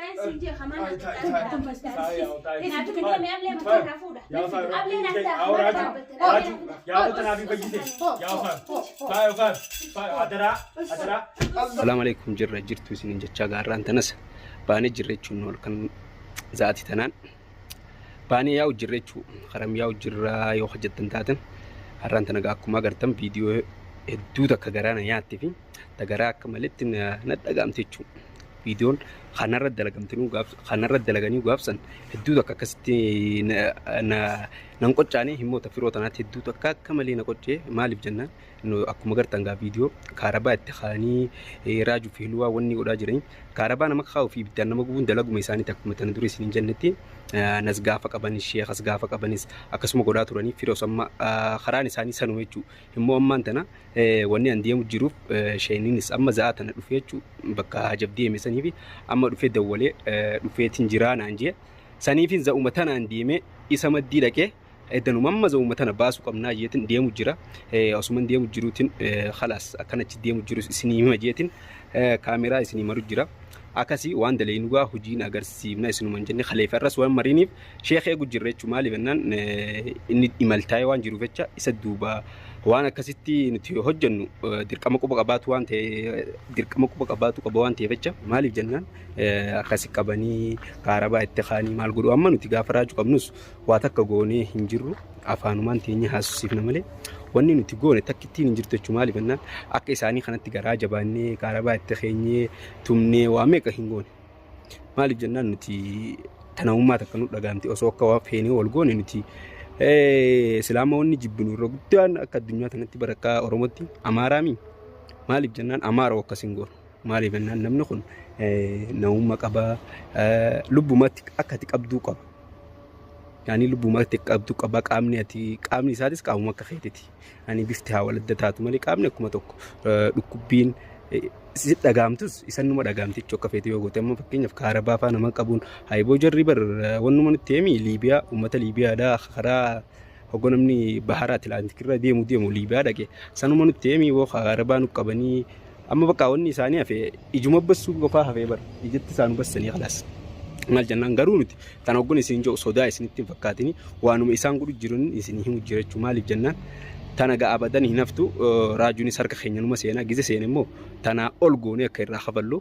Taa'in siin jee hamaan Taa'e, taa'e, taa'e. Taa'e. Taa'e, Naaf taa'e. fidee mee ablee mataa irraa fuudha. Yaa faayo. Ablee naaf ta'a. Yaa raaju. Raaju. Yaa wanta naaf hin fayyise. Yaa faayo. Faayo faayo. Faayo adaraa. Adaraa. Salaam alaikum jirra jirtu isinin jechaa gaarraan tanas baanee jirra jechuun halkan za'atii tanaan baanee yaa'u jirra jechuu karam yaa'u jirra yoo hojjettan taatan har'aan tana akkuma agartan viidiyoo hedduu takka garaa na nyaatte fi ta garaa akka maletti na dhaga'amte jechuu viidiyoon kanarra dalagamtinuu gaaf kanarra dalaganii gaafsan hedduu takka akkasitti na nan qoccaane himmoota firoo tanaatti hedduu takka akka malee na qoccee maaliif jennaan akkuma gartan gaa viidiyoo kaarabaa itti kaa'anii raajuu fi hiluwaa wanni godhaa jiranii kaarabaa nama kaa'uu fi ibiddaan nama gubuun dalaguma isaaniiti akkuma tana dura isiniin jennetti nas gaafa qabanis sheekas gaafa qabanis akkasuma godhaa turanii firoos amma karaan isaanii sanuma jechuu immoo ammaan tana wanni an deemu jiruuf sheeniinis amma za'aa tana dhufee jechuu bakka hajab deeme sanii fi amma dhufee dawwalee dhufeetiin jiraa naan jee saniifin za'uma tanaan deemee isa maddii dhaqee Eddanuma amma za'uma tana baasuu qabnaa jeetin deemu jira. Osuman deemu jiruutin khalaas akkanachi deemu jirus isinii hima jeetin kaameraa isinii maru jira. Akkasii waan dalaynu gaa hojiin agarsiifna isinuman jenne kaleef irras waan mariiniif sheekh eegu jirra jechuun maaliif jennaan inni imaltaa'ee waan jiruuf jecha isa duuba waan akkasitti nuti hojjennu dirqama quba qabaatu waan ta'e dirqama quba qabaatu qaba waan ta'eef jecha maaliif jennaan akkasi qabanii kaarabaa itti kaanii maal godhu amma nuti gaafa raaju qabnus waa takka goonee hin jirru afaanumaan teenye haasofsiifna malee wanni nuti goone takkittiin hin jirtu jechuudha maaliif jennaan akka isaanii kanatti garaa jabaannee kaarabaa itti keenyee tumnee waa meeqa hin goone maaliif jennaan nuti tanamummaa takka nu dhagaamte osoo akka waa feenee wal goone nuti islaama wanni jibbinu irra guddaan akka addunyaa tanatti barakkaa Oromootti Amaaraami maaliif jennaan Amaara akkas hin goonu maaliif jennaan namni kun namummaa qaba lubbumatti akka ati qabduu qaba Yaani lubbuma ati qabdu qaba qaamni ati qaamni isaatis qaamuma akka keetiti. Ani bifti haa waladda taatu malee qaamni akkuma tokko dhukkubbiin si dhagaamtus isan numa dhagaamti jechuu akka feete yoo goote amma fakkeenyaaf kaarabaa faa nama qabuun haayiboo jarri bar wannuma nutti himi Liibiyaa uummata Liibiyaadhaa karaa hogga namni bahara Atilaantik irra deemu deemu Liibiyaa dhaqe sanuma nutti himi yoo kaarabaa nu qabanii Amma bakka wanni isaanii hafe ijuma bassuu qofaa hafee bara ijatti isaanu bassanii kalaas. Maal jennaan garuu nuti tan hoggun isin jiru sodaa isinitti hin fakkaatini waanuma isaan godhu jiran isin himu jira jechuudha maaliif jennaan tana ga'a abadan hin haftu raajuunis harka keenya numa seenaa gize seene immoo tanaa ol goonee akka irraa kafallu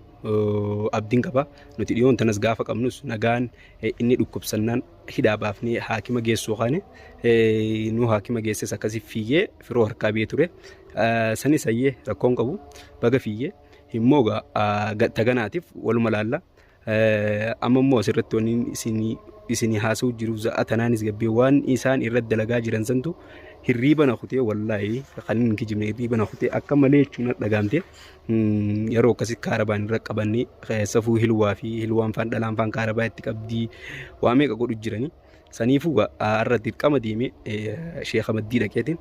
abdiin qaba nuti dhiyoon tanas gaafa qabnus nagaan inni dhukkubsannaan hidhaa baafnee haakima geessuu kaane nu haakima geesses akkasii fiigee firoo harkaa biyee ture. Sanis hayyee rakkoon qabu baga fiigee immoo taganaatiif waluma laalla. Amma immoo asirratti wanni isinii isinii haasa'u jiru za'a tanaanis gabbee waan isaan irratti dalagaa jiran santu hirriiba na kutee wallaahi kan hin kijibne hirriiba na kutee akka malee jechuun na dhagaamte. Yeroo akkasii kaarabaan irra qabannee safuu hilwaa fi hilwaan faan dhalaan faan kaarabaa itti qabdii waa meeqa godhu jiranii. Saniifuu har'a dirqama deemee sheekha maddii dhaqeetiin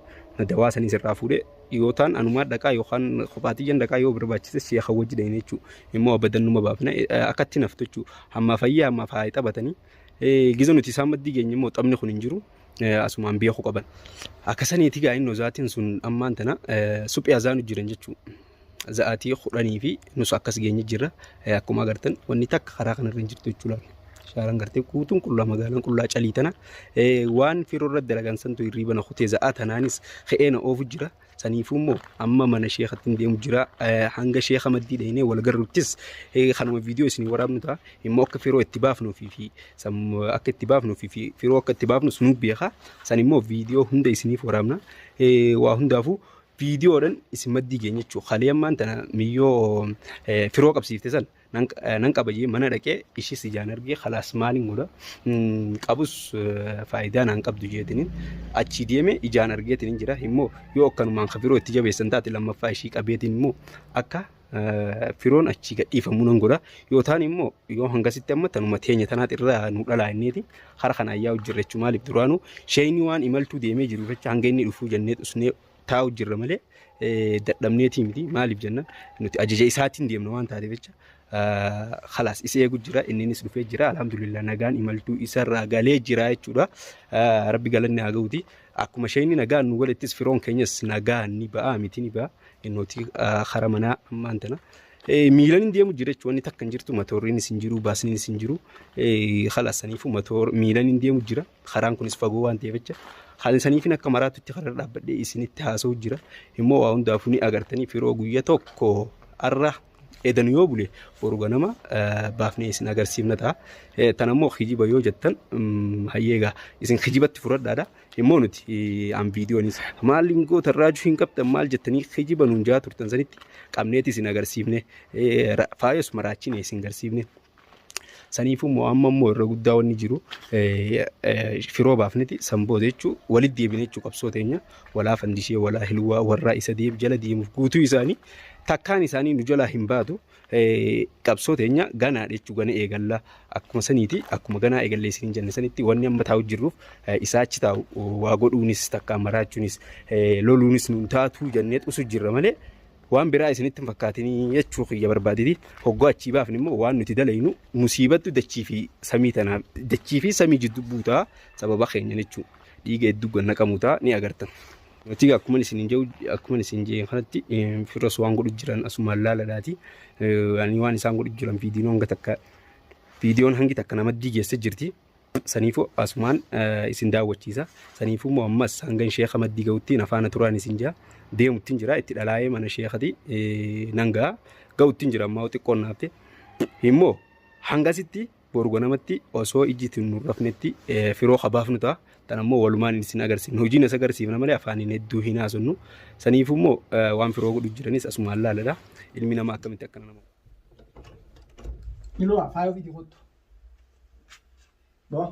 dawaa saniis irraa fuudhee yoo ta'an anumaa dhaqaa yookaan kophaatiyyan dhaqaa yoo barbaachise sheekha wajji dhaqne jechuudha. Immoo abadan numa baafna akkatti naftu jechuudha. Hammaa fayyaa hammaaf haa taphatanii. Giza nuti isaan maddii geenye immoo taphni kun hin jiru. Asumaan beekuu qaban. Akka saniiti gaa inni zaatiin sun ammaan tana suphee azaanu jiran jechuudha. Za'aatii 10 fi nus akkas geenye jirra. Akkuma agartan wanni takka karaa kanarra hin jirtu jechuudha. Shaaraan gartee guutuun qullaa magaalaan qullaa calii tana waan firoo irra dalagan santu hirriiba na kutee za'aa tanaanis ka'ee na oofu jira. Saniifuu immoo amma mana sheekatti hin deemu jira. Hanga sheeka maddii dhaynee wal garruttis kanuma viidiyoo isinii waraabnu ta'a. Immoo akka firoo itti baafnuu fi akka itti baafnuu fi firoo akka itti baafnu sunuu beeka. San immoo viidiyoo hunda isiniif waraabna. Waa hundaafuu viidiyoodhaan isin maddii keenya jechuudha. Kalee ammaan tana miyyoo firoo qabsiifte san nan qaba jee mana dhaqee ishis ijaan argee kalaas maaliin godha qabus faayidaa naan qabdu jeetiniin achii deeme ijaan argeetiniin jira immoo yoo akkanumaan ka firoo itti jabeessan taate lammaffaa ishii qabeetiin immoo akka firoon achii gadhiifamuu nan godha yoo ta'an immoo yoo hangasitti amma tanuma teenya tanaat irraa nu dhalaa inneeti hara kanaan yaa'u jirra jechuun maaliif duraanuu sheeyni waan imaltuu deemee jiru jecha hanga inni dhufuu jennee dhusnee taa'u jirra malee dadhabneetii miti maaliif jennaan nuti ajaja isaatiin deemna waan taateef jecha khalaas isa eegu jira inninis dhufee jira alhamdulillah nagaan imaltuu isarraa galee jira jechuudha rabbi galanni haa ga'uti akkuma sheeyni nagaan nu galettis firoon keenyas nagaan ni ba'a miti ni ba'a innooti kara manaa ammaan tana Miilan hin deemu jira jechuun wanni takka hin jirtu, matoorriinis hin jiru, baasniinis hin jiru. Kalaas saniifuu matoor miilan hin deemu jira. Karaan kunis fagoo waan ta'eef jecha. Kan saniifin akka maraatutti kararra dhaabbadhee isinitti haasa'u jira. Immoo waa hundaafuu ni agartanii firoo guyya tokko arra edan yoo bule boru ganama baafnee isin agarsiifna ta'a. Tan ammoo kijiba yoo jettan hayyeegaa isin kijibatti fudhadhaadha. Immoo nuti an viidiyoonis maaliin goota raajuu hin qabdan maal jettanii kijiba nuun jaa turtan sanitti qabneeti isin agarsiifne, faayos maraachine isin agarsiifne. Saniifuu immoo amma immoo irra guddaa wanni jiru firoo baafneti san booda jechuu walitti deebine jechuu qabsoo teenya walaa fandishee walaa hilwaa warraa isa deeb jala deemuuf guutuu isaanii takkaan isaanii nu jalaa hin baatu. Qabsoo teenya ganaadha jechuu gana eegalla akkuma saniiti, akkuma ganaa eegallee isiniin jenne sanitti wanni amma taa'u jirruuf isaa achi taa'u waa godhuunis takkaan maraachuunis loluunis nuun taatuu jennee xusu jirra malee waan biraa isinitti hin fakkaatinii jechuu kiyya barbaadeti. Hoggoo achii baafne immoo waan nuti dalaynu musiibattu dachii fi samii tanaaf dachii fi samii jidduu buutaa sababa keenya jechuu dhiiga hedduu gannaqamu ta'a ni agartan. Nuti akkuma isin jedhu, akkuma isin jedhe kanatti firos waan godhu jiran asumaan laaladhaati. Ani waan isaan godhu jiran viidiyoon hanga takka viidiyoon hangi takka nama geesse jirti. Saniifuu asumaan isin daawwachiisa. Saniifuu immoo ammas hanga sheeka maddii ga'utti nafaana turaan isin jira. Deemuttiin jira itti dhalaa'ee mana sheekati nan ga'a. Ga'uttiin jira ammaa xiqqoon naafte. Immoo hangasitti boru ganamatti osoo ijji ittiin nu rafnetti firoo kabaafnu ta'a. Tan ammoo walumaan isin agarsiifna. Hojiin as agarsiifna malee afaaniin hedduu hin haasofnu. Saniifuu immoo waan firoo godhu jiranis asumaan laaladha. Ilmi namaa akkamitti akkana nama. Iloo faayoo fidi kottu. Boo.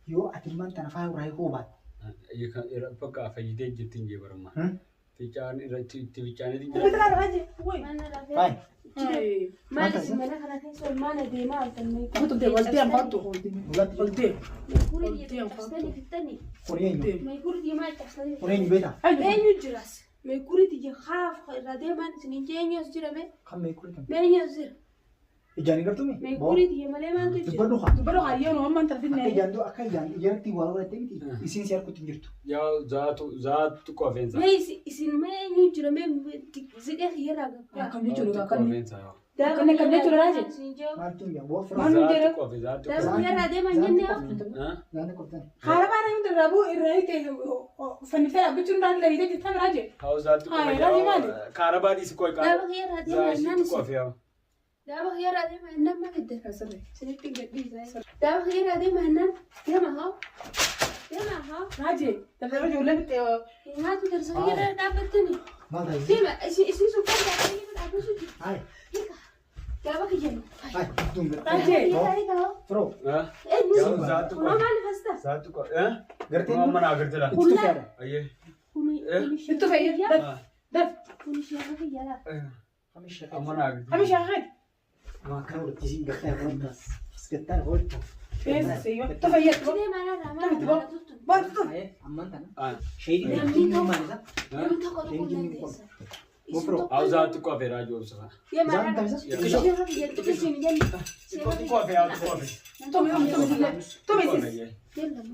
Yoo ati ilmaan tana faayoo irraa hiikuu baatte. Bakka fayyidee jirtiin jee barummaa. Fincaan irratti itti fincaaneetiin jira. Faay. Maal isin mana kana keessa olmaan adeemaa ooltan? Dhugaatti. Meekurii cabsitanii fixxanii. Kun eenyu? Meekurii diimaa cabsitanii. Kun eenyu beektaa? Eenyu jiras? Meekurii tiyya haaf irra deemaan isin hin eenyu as jira mee? Kan meekurii kan? Mee eenyu as jira? Ijaan hin gartuu mi? Boo. Meekurii tiyya malee maaltu jira? Dubbadhu haa. Dubbadhu hayyoo ammaan tana Akka finne. ijaan akka ijaan ijaatti waa godhattee miti. Isiin si harkutti hin jirtu. Yaa zaatu zaatu qofeensa. Mee isin mee eenyu jira mee zidhee kiyyarraa gabbaa? Akkam jechuudha Zaatu akkamni. qofeensa. Akkanni akkam jechuudha raaje. Maaltu hin boo firoo. Maal nuun Zaatu jedhe? qofe zaatu Daaba qofe. kiyyarraa deemaa hin jennee hoo? Zaanni qoftan. Haala baana hundi irraa bu'u irraa hiite fanniftee dhaabbachuu hundaan illee hiite jirta raaje. Haa zaatu Haa, qofe. raaje maali? Kaarabaa dhiisi qoy Daaba kiyyarraa deemaa jennaan Zaashitu isin. qofe yaa. Daaba kiyyarraa deemaa jennaan maal fidde? Isinitti hin gadhiisa. Daaba kiyyarraa deemaa jennaan deema haa. Deema haa. Raaje dabtara ijoollee fixee Nyaatu darsa kiyyarraa dhaabbattani. Maal taasise? Deema isin isin sun kan dhaabbattanii dhaabbachuu jiru. Haay. Daaba kiyyannu. Haay. Duun Raaje. Kiyyarraa hiika hoo. Firoo. Eenyu? Yaa zaatu Kunoo qofe. maaliif as ta'a? Zaatu qofe. Gartee Kun amma naa gartee itti tuffaadha. Ayyee. Kuni Itti fayyad daf daf. Kuni sheeka kiyyaadha. Amma naa gartee. Hami shaakati. Kan walitti isiin gartee hoolta. As gartee hoolta. Itti fayyad. Sidee maalirraa maal Bo. tuttu? Bo tuttu. Ammaan tana. Ah. Sheedii Namni jinni tokko- maal isa? Namni tokko tokko dandeessa. Isin Gofroo. tokko Haa zaatu qofe raajuu obsa. Deema Zaan irraa. tamsa? Sheeka kiyya tuqisiin jenni. Sheeka Xiqqoo qofe yaa qofe. Tumi tumi tumi tumi sis.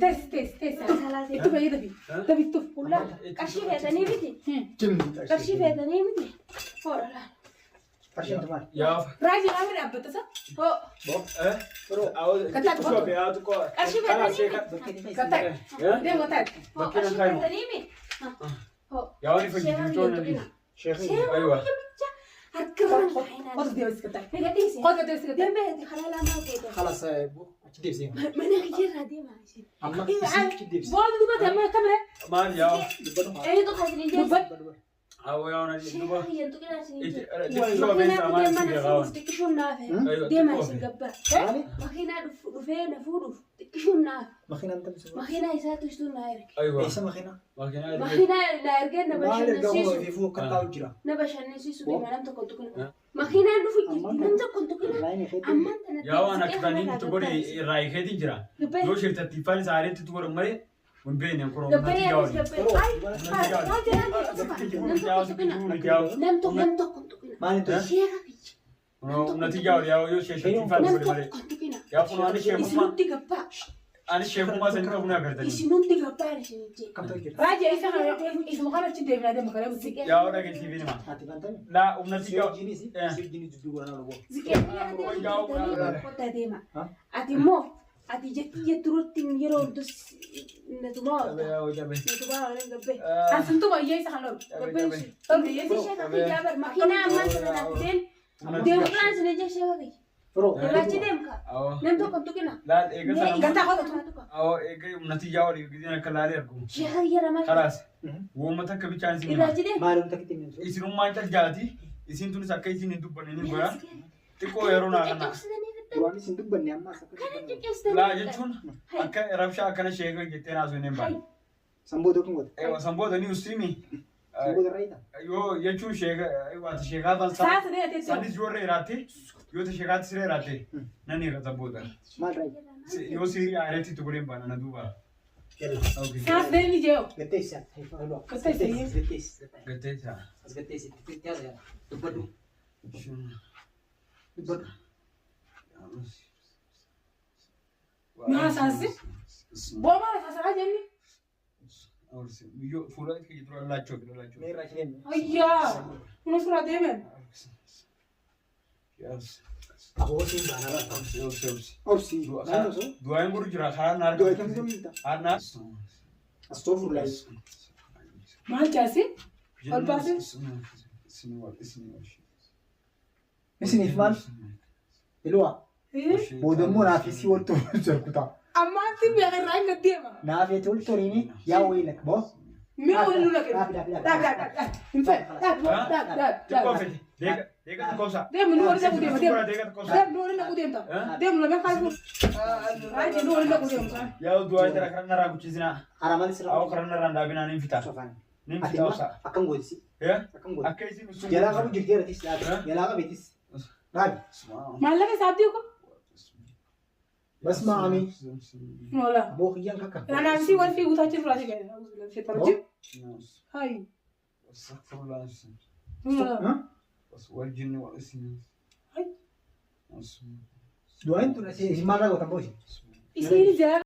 Tes tes tes. Itti fayyad dafi. Dafi tuf. Qarshii feetanii miti. Jinni. Qarshii feetanii miti. Hoodha laal. Qarshiin maal? Yaa. Raaje maal dhaabbata sa? Hoo. Bo. Eh. Kataa Qofe yaa qofe. Qarshii feetanii miti. Kataa. Deem kataa. Hoo qarshii feetanii miti. Hoo. Yaa wani fayyadu joona ni. Sheekii. Sheeka Aywa. kiyya bicha harka irraan kaa'inaan. Qotu deebis kataa. Meeqa dhiise? Qotu deebis kataa. Deemee ati karaa lamaa goote. Khalas boo achi deebisee. Mana kiyyarraa deemaa isin. Amma isin achi deebisee. Booda dubbata amma kamire. Maal yaa. Dubbadhu haa. Eenyutu kaasini jeessa? Dubbadhu. Haa yaa wani duba. Sheeka kiyya tuqinaa isin Itti jeessa. xiqqoo qofeensa maal Makiinaa si na gahaa. fuudhuuf xiqqishuun naafe. Aywa. Deemaa isin gabbaa. Maali? Makiinaa dhufee na fuudhuuf xiqqishuun naafe. Makiinaan tamsa. Makiinaa isaa tushtuun na erge. Aywa. Eessa makiinaa? Makiinaa. Makiinaa na ergee na Maal erga bashannansiisu. ofiifuu akka taa'u jira. Na bashannansiisu deema nam tokko tuqina. Makiinaan dhufu jirti nam tokko tuqina. Laayinii keetti. Ammaan tana Yaa waan akka taniin itti godhe irraa hiikeetiin jira. Gabbee. Yoo shirtattiiffaan isaa areetti itti godhan malee hin beekne kun Gabbee yaanis gabbee. Ay, raaje raaje nam tokko tuqina. Nam tokko nam tokko tuqina. Maal hin Sheeka kiyya. Nati yaa yaa yoo shirtattiiffaan Nam godhe malee. tokko tuqina. Yaa kun waan ishee mummaa. Isinutti gabbaa. Ani sheekummaa sanii ta'uu na agartanii. Isin hundi gabbaan isin jee. Kam ta'u jira? Raajii isa kana isuma kana achi deemnaa deema kana buti. Yaa dhageessiif hima. Ati bantami. Laa humna Si xiqqaa. wajjinis si wajjinis dubbii godhanaa luboo. Ziqee deema. Ati immoo ati jetti jetturutti yeroo hundus natumaa oolta. Natumaa oolan gabbee. Asintuma iyyee isa kana oolu. Gabbee ishee. Ishee kakii jaabar makiinaa ammaan sana naaf fideen deemurraan sin ija ishee kakii. Firoo. Irraachi deemka. Nam tokko hin tuqina. Laal eega sana. Gantaa qotu. Awoo eega humna xiyyaa olii gizeen akka laalee argu. Ishee kakii jara maal. Kalaas. Uummata akka bichaan isin hima. Irraachi deem. Maal wanta kitti himtu? Isinummaan caljaati. Isin tunis akka isin hin dubbanne ni godha. Xiqqoo yeroo naa kana. Duraan isin dubbanne ammaas akka dubbanne. Laa jechuun akka rabshaa akkana sheeka jettee naasuu hin baane. Sanboota kun godha. Ewa sanboota ni usiimi. Sanboota irraa hiita. Yoo jechuun sheeka waati sheekaa fan Saa sadee ati sanis yoo irra iraatte yoo ta sheekaatti siree iraatte nan hiika sanboota. Maal irraa hiita? Yoo siirii aareetti itti godheen baana na duuba. Saa sadee ni jeewu. Gatteessi. Gatteessi. Gatteessi. Gatteessa. As gatteessi. Itti haasa'e. Dubbadhu. Dubbadhu. Maa saasi? Boo maal saasaa jenni? Fuula itti dura laachoo laachoo. Mee irraa ishee deemne. Ayyaa. Kun suuraa deemen. Aboo siin baanaa baata. Obsi. Naannoo osoo. Du'aan godhu jira karaa naar. Du'aa kam godhu jirta? Harnaa. Astoofurlaa. Maal jaasi? Ol baasi. Isiniif maal? Iluu. Booda immoo naaf isii wal tolu jarkuta. Ammaan si beeka irraa hin deema. Naaf yeeti wal toliini yaa wayii lakka boo. Mee wal nu laqe. Dhaabi dhaabi dhaabi. Dhaab dhaab dhaab. Hin fedhe. Dhaab dhaab dhaab Xiqqoo dhaab. fete. Deega deega xiqqoosa. Deemu nu waliin dhaquu deema deema. Deega xiqqoosa. Deemu nu waliin dhaquu deemta. Deemu lameen kaasuu. Raajii nu waliin dhaquu deemta. Yaa du'aa jira karaa narraa guchisinaa. Karaa maal sirraa? Awwa karaa narraa dhaabinaa niin fita. Sofaan. Niin Ati fita immoo obsa. akkam gootisi? Akkam gooti? Akka isin usun. Jalaa qabu jirti eratis dhaabi. Jalaa qabeetis. Dhaabi. Maallaqa isaa abdii ko. Basma ami. Moola. Aboo kiyyaan kakka. Kanaaf si wal fiiguu taachii furaati gadi. Sheetarji. Hayi. Moola. والجن والإنس. Hayi. Du'aan tun isin maal raawwatan boo isin? Isiin jala.